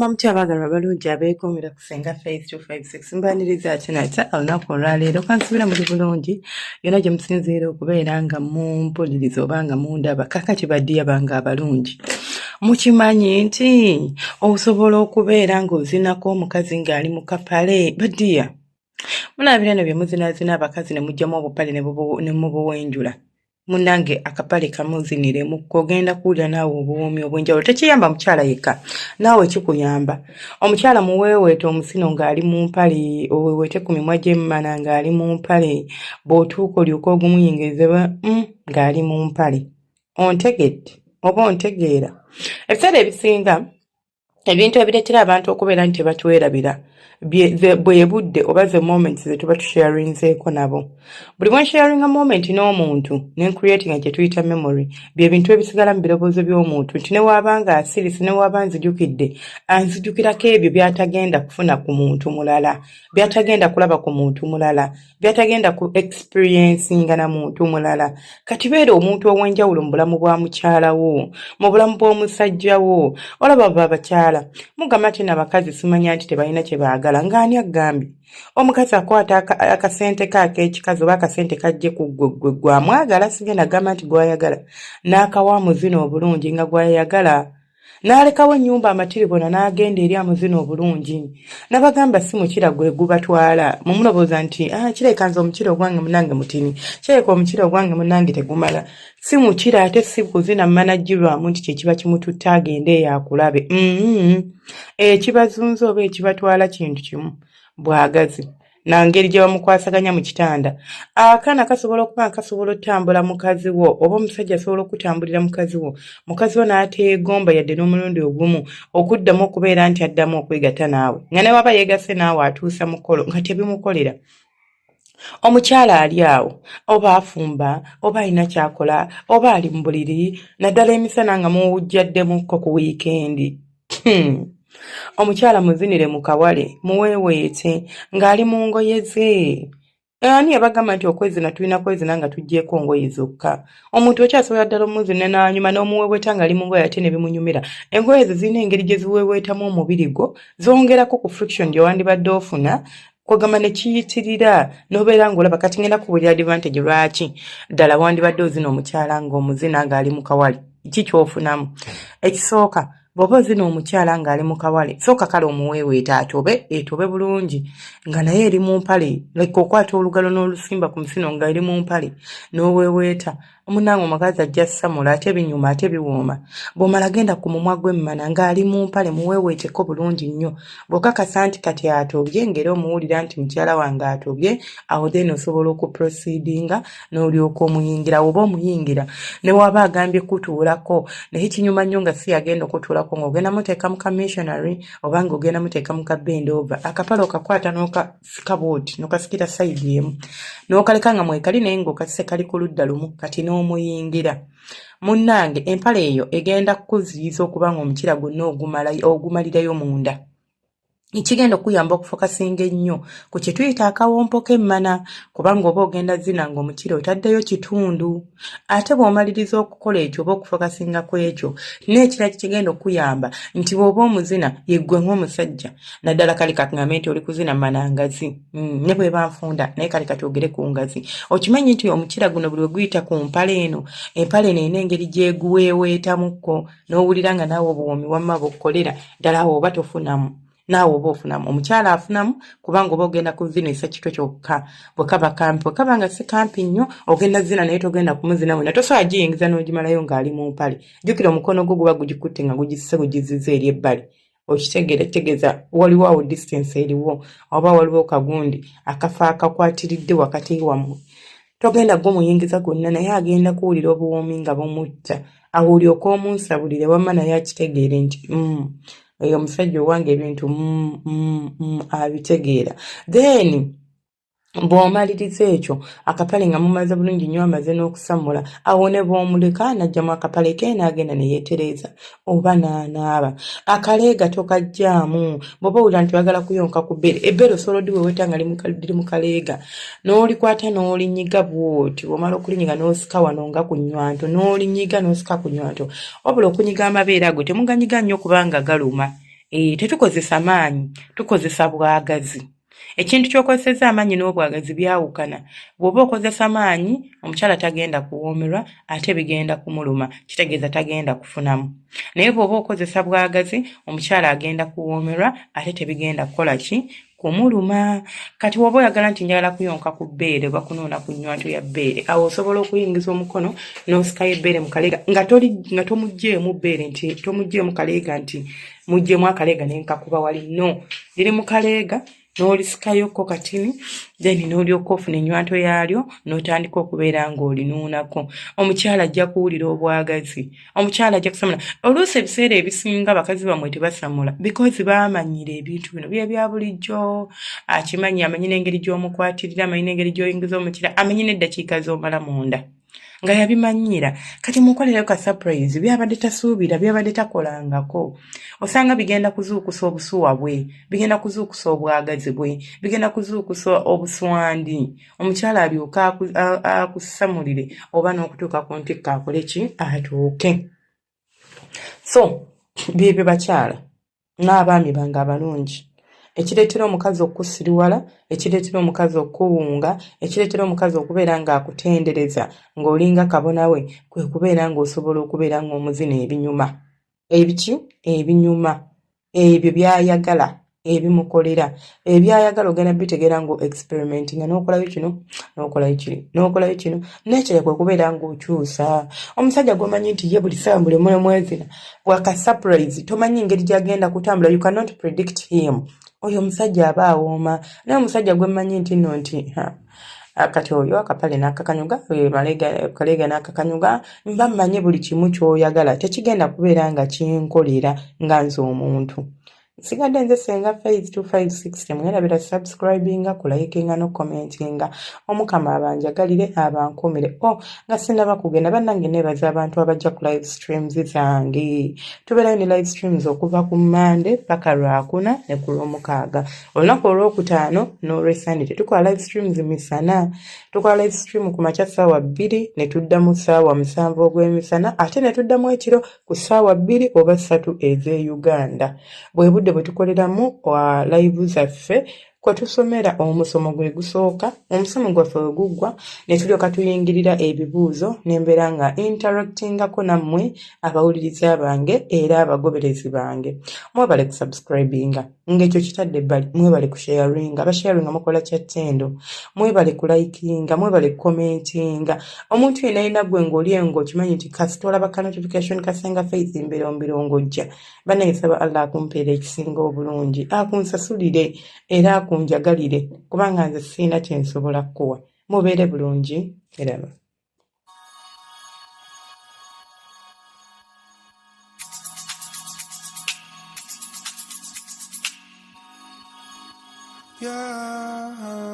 Mugamba mutya abaagalwa abalungi abeekuumira ku Ssenga Faith 256? Mbaniriza ate nate olunaku olwaleero. Kansubira muli bulungi yonna gye musinziira okubeera nga mumpuliriza oba nga mundaba. Kakati baddiya bange abalungi, mukimanyi nti osobola okubeera ng'ozinako omukazi ng'ali mu kapale? Baddiya, mulabira eno bye muzinazina abakazi ne mugyamu obupale ne mubuwenjula. Munnange, akapale kamuziniremu, ogenda kuwulira naawe obuwoomi obw'enjawulo. Tekiyamba mukyala yekka, naawe kikuyamba. Omukyala muweeweete omusino ng'ali mu mpale, oweeweete ku mimwa gy'emmana ng'ali mu mpale. Bw'otuuka olyoke ogumuyingirize ng'ali mu mpale. Ontegedde oba ontegeera? Ebiseera ebisinga ebintu ebireetera abantu okubeera nti tebatwerabira bwe budde oba ze moments ze tuba tusharinzeeko nabo. Buli bwe nsharinga moment n'omuntu ne ncreatinga kye tuyita memory, bye bintu ebisigala mu birowoozo by'omuntu nti ne waaba nga asirise, ne waaba nzijukidde, anzijukirako ebyo by'atagenda kufuna ku muntu mulala, by'atagenda kulaba ku muntu mulala, by'atagenda ku experiencinga na muntu mulala. Kati beera omuntu ow'enjawulo mu bulamu bwa mukyala wo, mu bulamu bw'omusajja wo. Olaba bo abakyala mugamba nti nabakazi simanya nti tebalina kye baagala. Ng'ani agambye? Omukazi akwata akasente ke ak'ekikazi oba akasente kajje ku ggwe, ggwe gwamwagala, sigenda gamba nti gwayagala, n'akawa amuzina obulungi nga gwayagala, n'alekawo ennyumba amatiribona n'agenda eri amuzina obulungi. Nabagamba si mukira gwe gubatwala. Mumulowooza nti, "Ah, kireka nze omukira ogwange munange mutini, kireka omukira ogwange munange tegumala." Si mukira, ate si kuzina managirwamu nti kyekiba kimututte agende eyo akulabe. Ekibazunza oba ekibatwala kintu kimu, bwagazi na ngeri gye bamukwasaganya mu kitanda. Akaana kasobola okuba nga kasobola otambula mukazi wo, oba omusajja asobola okutambulira mukazi wo, mukazi wo n'ateegomba yadde n'omulundi ogumu okuddamu okubeera nti addamu okwegatta naawe, nga ne waba yeegase naawe atuusa mukolo nga tebimukolera. Omukyala ali awo, oba afumba, oba alina kyakola, oba ali mu buliri, naddala emisana nga muwujjaddemukko ku wiikendi. Omukyala muzinire mu kawale, muweeweete ng'ali mu ngoye ze. Ani yabagamba nti okwezina tulina kwezina nga tuggyeeko ngoye zokka? Omuntu okyasobola ddala omuzina n'anyuma n'omuweeweeta ng'ali mu ngoye ate ne bimunyumira. Engoye ze zirina engeri gye ziweeweetamu omubiri gwo, zongerako ku friction gye wandibadde ofuna, kwegamba ne kiyitirira n'obeera ng'olaba. Kati ngenda kubuulira advantage lwaki ddala wandibadde ozina omukyala ng'omuzina ng'ali mu kawale. Ki ky'ofunamu? Ekisooka, bw'oba ozina omukyala ng'ali mu kawale, sooka kale omuweeweeta atobe, etobe bulungi nga naye eri mu mpale. Like okwata olugalo n'olusimba ku musino nga eri mu mpale n'oweeweeta. Omunange, omukazi ajja ssamula, ate binyuma, ate biwooma. Bw'omala genda ku mumwa gw'emmana ng'ali mu mpale, muweeweeteko bulungi nnyo. Bw'okakasa nti kati atobye, ng'era omuwulira nti mukyala wange atobye, awo then osobola okuproceedinga n'olyoka omuyingira. Oba omuyingira ne waba agambye kutuulako, naye kinyuma nnyo nga si yagenda okutuulako, ng'ogenda muteeka mu ka missionary oba ng'ogenda muteeka mu ka bend over. Akapale okakwata n'okasika bwoti, n'okasikira side emu, n'okaleka nga mwekali, naye ng'okasise kali ku ludda lumu. Kati n'omuyingira. Munnange, empale eyo egenda kukuziyiza okuba nga omukira gwonna ogumalirayo munda. Ekigenda okuyamba okufokasinga ennyo ku kye tuyita akawompo k'emmana, kubanga oba ogenda zina ng'omukira otaddeyo kitundu. Ate bw'omaliriza okukola ekyo oba okufokasinga ku ekyo, n'ekirala kigenda okuyamba nti bw'oba omuzina yeggwe ng'omusajja, naddala kale kaŋŋambe nti oli kuzina mmana ngazi, ne bw'eba nfunda, naye kale katwogere ku ngazi, okimanyi nti omukira guno buli we guyita ku mpale eno, empale eno erina engeri gyeguweeweetamukko n'owulira nga naawe obuwoomi wamma bukkolera ddala. Awo oba tofunamu, naawe oba ofunamu, omukyala afunamu, kubanga oba ogenda kuzinisa kitwe kyokka. Bwe kaba kampi, bwe kaba nga si kampi nnyo, ogenda zina naye togenda kumuzina wena. Tosobola giyingiza n'ogimalayo ng'ali mu mpale. Jjukira omukono gwo guba gugikutte nga gugisse, gugizizza eri ebbali. Okitegeera? Kitegeeza waliwo awo distance eriwo, oba waliwo kagundi akafo akakwatiridde wakati wammwe. Togenda gumuyingiza gwonna, naye agenda kuwulira obuwoomi nga bumutta. Awo olyoke omunsabulire wamma, naye akitegeere nti oyo omusajja owange ebintu abitegeera. Then bw'omaliriza ekyo, akapale nga mumaze bulungi nnyo, amaze n'okusamula, awo ne bw'omuleka n'aggyamu akapale ke n'agenda ne yeetereeza oba n'anaaba. Akaleega tokaggyaamu. Bw'oba owulira nti oyagala kuyonka ku bbeere, ebbeere osobola oddiweweeta nga liri mu kaleega, n'olikwata n'olinyiga bw'oti. Bw'omala okulinyiga n'osika wano nga ku nnywanto, n'olinyiga n'osika ku nnywanto. Wabula okunyiga amabeere ago temuganyiga nnyo kubanga galuma. E, tetukozesa maanyi, tukozesa bwagazi. Ekintu ky'okozesezza amaanyi n'obwagazi byawukana. Bw'oba okozesa maanyi, omukyala tagenda kuwoomerwa ate bigenda kumuluma, kitegeeza tagenda kufunamu. Naye bw'oba okozesa bwagazi, omukyala agenda kuwoomerwa ate tebigenda kukola ki? Kumuluma. Kati woba oyagala nti njagala kuyonka ku bbeere oba kunuuna ku nnywanto ya bbeere, awo osobola okuyingiza omukono n'osikayo ebbeere mu kaleega nga toli nga tomuggyeemu bbeere nti tomuggyeemu kaleega nti muggyemu akaleega ne nkakuba wali no liri mu kaleega n'olisikayokko katini then n'olyoka ofuna ennywanto yaalyo n'otandika okubeera ng'olinuunako. Omukyala ajja kuwulira obwagazi. Omukyala ajja kusamula. Oluusi ebiseera ebisinga bakazi bamwe tebasamula because baamanyira ebintu bino bye bya bulijjo. Akimanyi, amanyi n'engeri gy'omukwatirira, amanyi n'engeri gy'oyingiza omukira, amanyi n'eddakiika z'omala munda nga yabimanyiira. Kati mukolereyo ka surprise byabadde tasuubira, byabadde takolangako. Osanga bigenda kuzuukusa obusuwa bwe, bigenda kuzuukusa obwagazi bwe, bigenda kuzuukusa obuswandi. Omukyala alyoke akusamulire oba n'okutuuka ku ntikko akole ki atuuke. So byebyo bakyala n'abaami bange abalungi, ekireetera omukazi okukusiriwala, ekireetera omukazi okukuwunga, ekireetera omukazi okubeera ng'akutendereza ng'olinga kabona we, kwe kubeera ng'osobola okubeera ng'omuzina ebinyuma. Ebiki? Ebinyuma. Ebyo by'ayagala, ebimukolera. Eby'ayagala ogenda bitegeera ng'o experimentinga n'okolayo kino, n'okolayo kiri, n'okolayo kino. N'ekirala kwe kubeera ng'okyusa. Omusajja gw'omanyi nti ye buli ssaawa buli mwe mwezina, bwaka surprise, tomanyi ngeri gy'agenda kutambula, you cannot predict him. Oyo omusajja aba awooma. Naye omusajja gwe mmanyi nti nno nti, ha, kati oyo akapale n'akakanyuga, oyo kaleega n'akakanyuga, mba mmanyi buli kimu ky'oyagala, tekigenda kubeera nga kinkolera nga nze omuntu. Nsigadde nze Ssenga Faith 256, temwerabira subscribinga, kulayikinga n'okukomentinga. Omukama abanjagalire abankuumire. Oh, nga sinnaba kugenda bannange neebaza abantu abajja ku live streams zange. Tubeerayo ne live streams okuva ku Mmande paka Lwakuna ne ku Lwomukaaga. Olunaku Olwokutaano n'Olwessande tetukola live streams misana. Tukola live stream ku makya ssaawa 2 ne tuddamu ssaawa 7 ogw'emisana ate ne tuddamu ekiro ku ssaawa 2 oba 3 ez'e Uganda. Bwe budde bwe tukoleramu live zaffe kwe tusomera omusomo gwe gusooka, omusomo gwaffe we guggwa ne tulyoka tuyingirira ebibuuzo ne mbeera nga interactingako nammwe abawuliriza bange era abagoberezi bange. Mwebale kusubscribinga. Ng'ekyo kitadde ebbali, mwebale kusharinga, abasharinga mukola kya ttendo, mwebale kulikinga, mwebale kukomentinga. Omuntu yenna yenna gwe ng'oli eyo ng'okimanyi nti kasita olaba ka notification ka Ssenga Faith mbirombiro ng'ojja. Bannange nsaba Allah akumpeere ekisinga obulungi, akunsasulire era akunjagalire kubanga nze sirina kye nsobola kukuwa. Mubeere bulungi, eraba. Yeah.